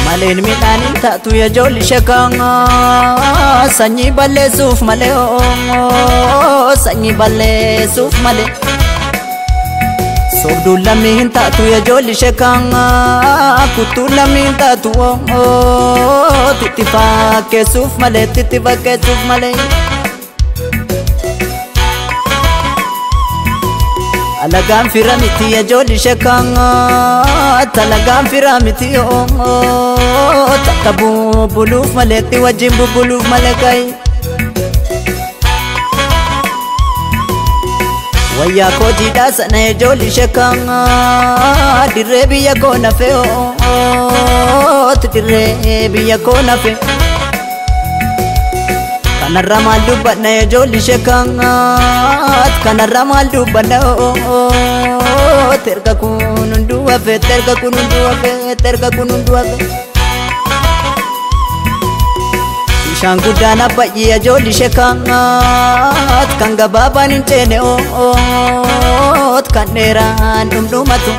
Maleen midhaan hin taatu ijoolli sheekaa sanyii balleessuuf malee, sanyii balleessuuf malee. Soobduun lammii hin taatu ijoolli sheekaa, kuttuun lammii hin taatu itti fakkeessuuf malee, itti fakkeessuuf malee. Alagaan fira miti ijoolli sheekaa, alagaan fira miti takka bubbuluuf malee, itti wajjin bubbuluuf malee kayi. Wayyaa koo jiidhaa sana ijoolli sheekaa, dirree biyya koo nafe, dirree biyya koo nafe. Kanarra maal dubbanna ijoolli sheekaa, kanarra maal dubbanna? Erga kun hunduu hafe, erga kun hunduu hafe, erga kun hunduu hafe. Bishaan guddaan abbayyee ijoolli sheekaa, kan gabaabaan hin ceene, kan dheeraan dhumdhumatu.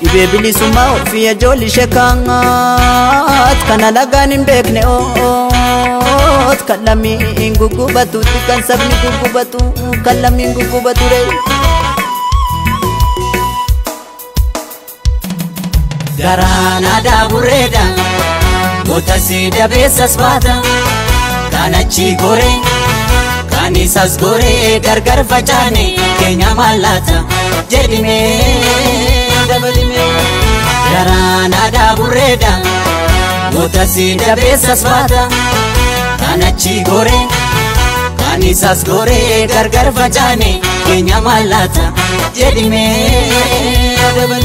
Dhibee bilisummaa ofii ijoolli sheekaa, kan alagaan hin beekne, kan lammiin guggubatu, kan sabni guggubatu, kan lammiin guggubatu ree. Garaan aadaa burreedha, goota si dabeessas baata, kan achi goree, kan isas goree gargar facaane keenya mallaata jedhimee dabalimee. Garaan aadaa burreedha, goota si dabeessas baata, kan achi goree, kan isas goree gargar facaane keenya mallaata jedhimee dabalimee.